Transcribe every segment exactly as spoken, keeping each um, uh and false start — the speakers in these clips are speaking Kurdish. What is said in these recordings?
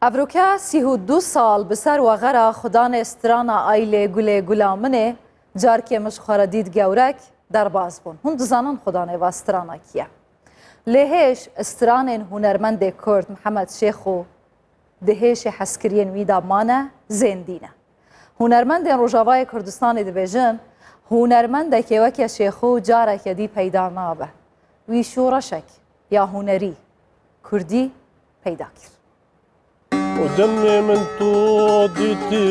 Evroke sî û du sal bi ser wexera xudanê strana Aylê Gulê Gula Min ê, carkê min ji xwe re dît gewrek, derbas bûn. Hûn dizanin xudanê va strana kî ye? Lê hêj stranên hunermendê Kurd Mihemed Şêxo di hêşê hezkiriyên wî de mane, zêndî ne. Hunermendên Rojavayê Kurdistanê dibêjin, hunermendekê weke Şêxo careke dî peyda nabe. Wî şoreşek ya hunerî, kurdî, peyda kir. û demê min tu dîtî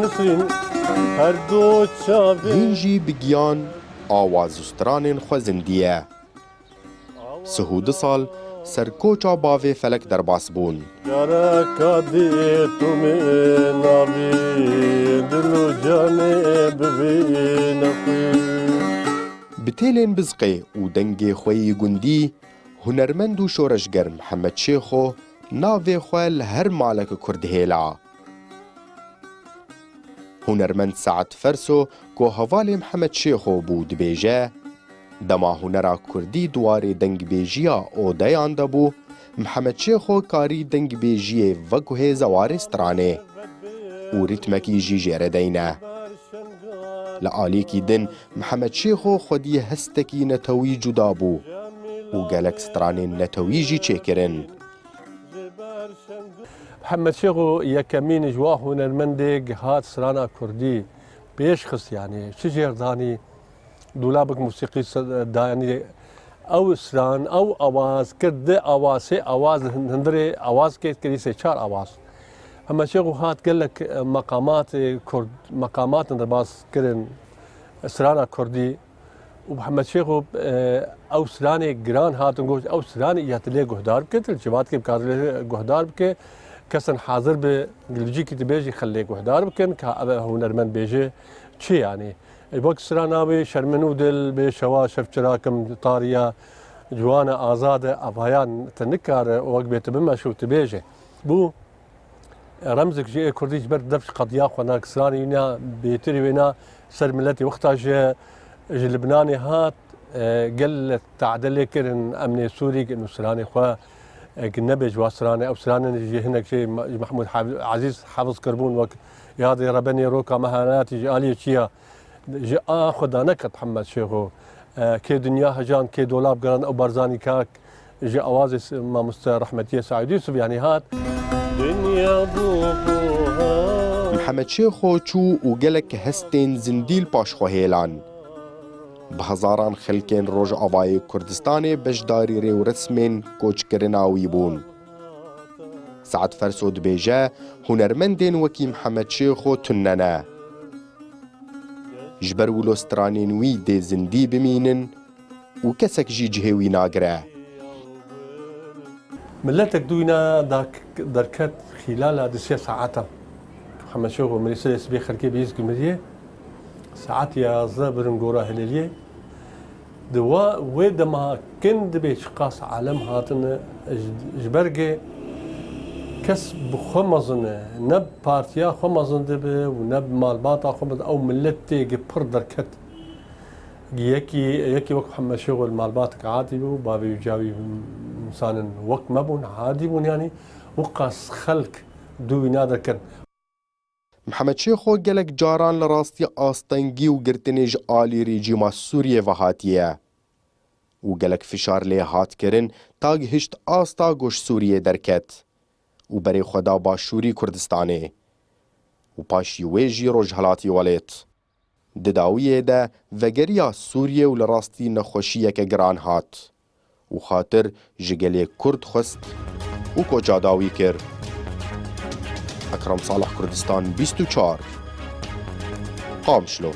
Nisrîn, her du çavê. Hîn jî bi giyan, awaz û stranên xwe zindî ye. Sih û du sal ser koça bavê felek derbas bûn. Careka dî tu min navî, dil û canê bivîne xwe. Bi têlên bizqê û dengê xwe yî gundî, hunermend û şoreşger Mihemed Şêxo navê xwe li her maleke Kurd hêla. Hunermend Saet Ferso ku hevalê Mihemed Şêxo bû dibêje, dema hunera Kurdî di warê dengbêjiya odeyan de bû, Mihemed Şêxo karî dengbêjiyê veguhêze warê stranê û rîtmekî jî jê re deyne. Li aliyekî din Mihemed Şêxo xwedî hestekî netewî cuda bû û gelek stranên netewî jî çêkirin. Mihemed Şêxo yekemîn ji wa hunermendê gihat strana kurdî pêş xist, yanî çi jêr danî, dolabek musîqî se-, danî. Ew stran, ew awaz kir, di awaz, sê awaz, hin-, hundirê awaz kê kirî sê çar awaz. Mihemed Şêxo hat gelek, e, meqamatê kurd, meqamatin derbas kirin strana kurdî. Û Mihemed Şêxo, e, ew stranê giran hatin goşt, ew stranê ya tu lê guhdar bike, tu li civakê bikar lê guhdar bike, kesin hazir bi, li cîkî dibêjî xel lê guhdar bikin, ka ev hunermend bêje çi yanî. E, wek strana wê Şermin û dil bê şewa şev çirakim tariya ciwana azade avayan te nikare wek bê tu bimeşe û tu bêje. Bû Remzik ji ê kurdî ji ber dev ji qediya xwe nak stranê wîna bêtirî wêna ser miletê wexta ji, ji Libnanê hat, e, gel tade lê kirin em nê Sûrî gin û stranê xwe, e, gin nebê ji wa stranê. Ew stranên jî hinek jê Ma-, ji Mehmûd Hav-, Ezîz hefiz kirbûn wek Yadê Rebenê Roka Mehanatî ji aliyê çiya. Ji a xwe daneket Mihemed Şêxo. E, kê dinya hejand, kê dolab gerand ew Barzanî kak ji awazê s-, mamoste rehmetiyê Saîd Yûsif yanî hat. Dinya bû buha. Mihemed Şêxo çû û gelek hestên zindî li paş xwe hêlan. Bi hezaran xelkên Rojavayê Kurdistanê beşdarî rêwresmên koçkirina wî bûn. Saet Ferso dibêje, hunermendên wekî Mihemed Şêxo tune ne. Ji ber wilo stranên wî dê zindî bimînin û kesek jî cihê wî nagire. Miletek dû wîna dak-, derket xîlala du sê saeta. Mihemed Şêxo mirî serê sibê xelkê bihîst ku miriye. Saet yazdeh birin gora hilêliyê. Di wa, wê dema kin dibê çiqas alem hatine ji, ji ber gê kes bi xwe mezin e, ne bi partiya xwe mezin dibe û ne bi malbata xwe mezin, ew miletê gi pir derket. Yekî, yekî wek Mihemed Şêxo li malbatek adî bû, bavê wî cawî însanin wek me bûn, adî bûn yanî, wiqas xelk dû wîna derket. Mihemed Şêxo gelek caran li rastî astengî û girtinê ji alî rejîma Sûriyê ve hatiye û gelek fişar lê hat kirin ta gihişt asta ku ji Sûriyê derket û berê xwe da Başûrî Kurdistanê û paşî wê jî Rojhilatî welêt. Di dawiyê de vegeriya Sûriyê û li rastî nexweşiyeke giran hat û xatir ji gelê Kurd xwest û koça dawî kir. Ekrem Salih, Kurdistan bîst û çar, Qamişlo.